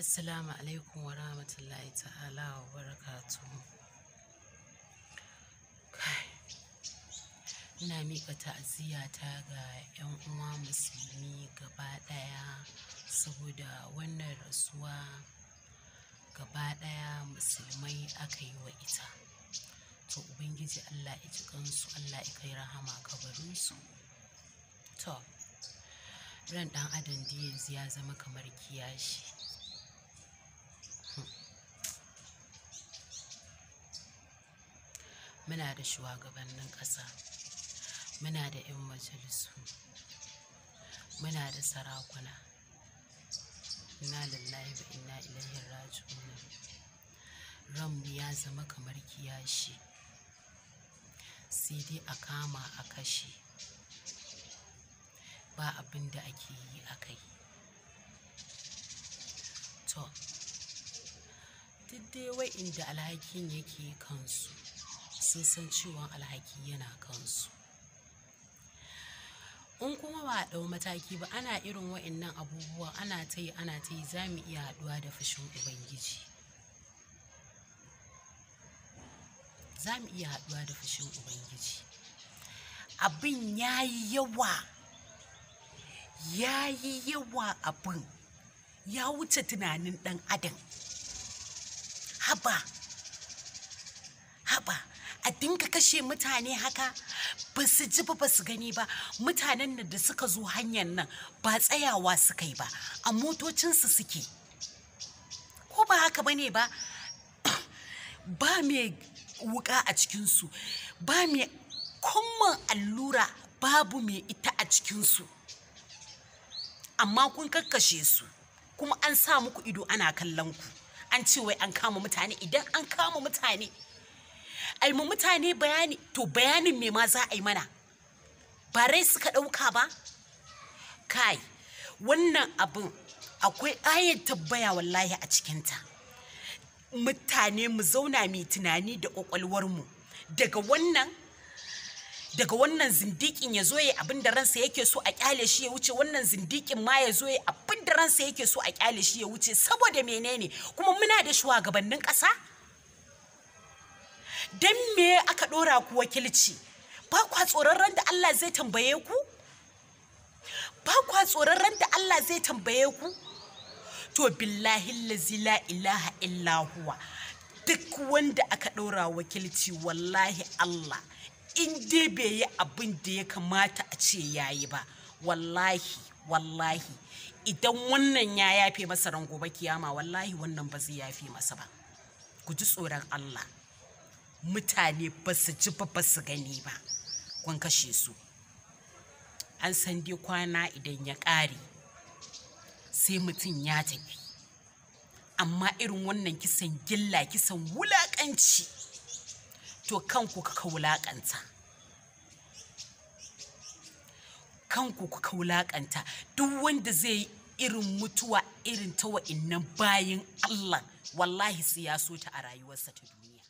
Assalamu alaikum wa rahmatullahi ta'ala wa barakatuhu. Kai, ina miƙa ta'aziyyata ga 'yan uwa musulmi gaba ɗaya saboda wannan rasuwa gaba ɗaya musulmai aka yi wa ita. To Ubangiji Allah ya ji ƙansu, Allah ya kai rahama kabarinsu. To, ran ɗan adam dai yanzu ya zama kamar kiyashi. Muna da shugabannin ƙasa, muna da 'yan majalisu, muna da sarakuna. Inna lillahi wa inna ilaihi raji'un. Ranmu ya zama kamar kiyashi, sai dai a kama a kashe, ba abin da ake yi a kai. To, duk dai wa'inda alhakin yake kansu sun san cewa alhaki yana kansu. In kuma ba a ɗau mataki ba, ana irin wa'innan abubuwa ana ta yi ana ta yi, za mu iya haɗuwa da fushin Ubangiji. Za mu iya haɗuwa da fushin Ubangiji. Abin ya yi yawa, ya yi yawa abin, ya wuce tunanin ɗan adam. Haba, haba, a dinga kashe mutane haka ba su ji ba, ba su gani ba. Mutanen nan da suka zo hanyar nan ba tsayawa suka yi ba, a motocinsu suke. Ko ba haka ba ne ba? Ba mai wuƙa a cikinsu, ba mai kumman allura, babu mai ita a cikinsu. Amma kun kakkashe su, kuma an sa muku ido ana kallon ku. An ce wai an kama mutane. Idan an kama mutane, ai mu mutane bayani, to bayanin me ma za a yi mana? Ba rai suka ɗauka ba? Kai, wannan abin akwai ayar tabbaya wallahi a cikinta. Mutane mu zauna mai tunani da ƙwaƙwalwarmu. Daga wannan zindiƙin ya zo ya abin da ransa yake so a ƙyale shi ya wuce, wannan zindiƙin ma ya zo ya abin da ransa yake so a ƙyale shi ya wuce. Saboda menene? Kuma muna da shugabannin ƙasa? Don me aka ɗora ku wakilci? Ba kwa tsoron ran da Allah zai tambaye ku? Ba kwa tsoron ran da Allah zai tambaye ku? To billahi lazi la ilaha illa huwa, duk wanda aka ɗora wakilci wallahi Allah in dai bai yi abin da ya kamata a ce yayi ba, wallahi wallahi idan wannan ya yafe masa ran gobe kiyama, wallahi wannan ba zai yafe masa ba. Ku ji tsoron Allah. Mutane ba su ji ba, ba su gani ba, kun kashe su. An san dai kwana idan ya ƙare sai mutum ya tafi. Amma irin wannan kisan gilla, kisan wulaƙanci, to kanku kuka wulaƙanta. Kanku kuka wulaƙanta. Duk wanda zai yi irin mutuwa irin ta wa'innan bayin Allah, wallahi sai ya so ta a rayuwarsa ta duniya.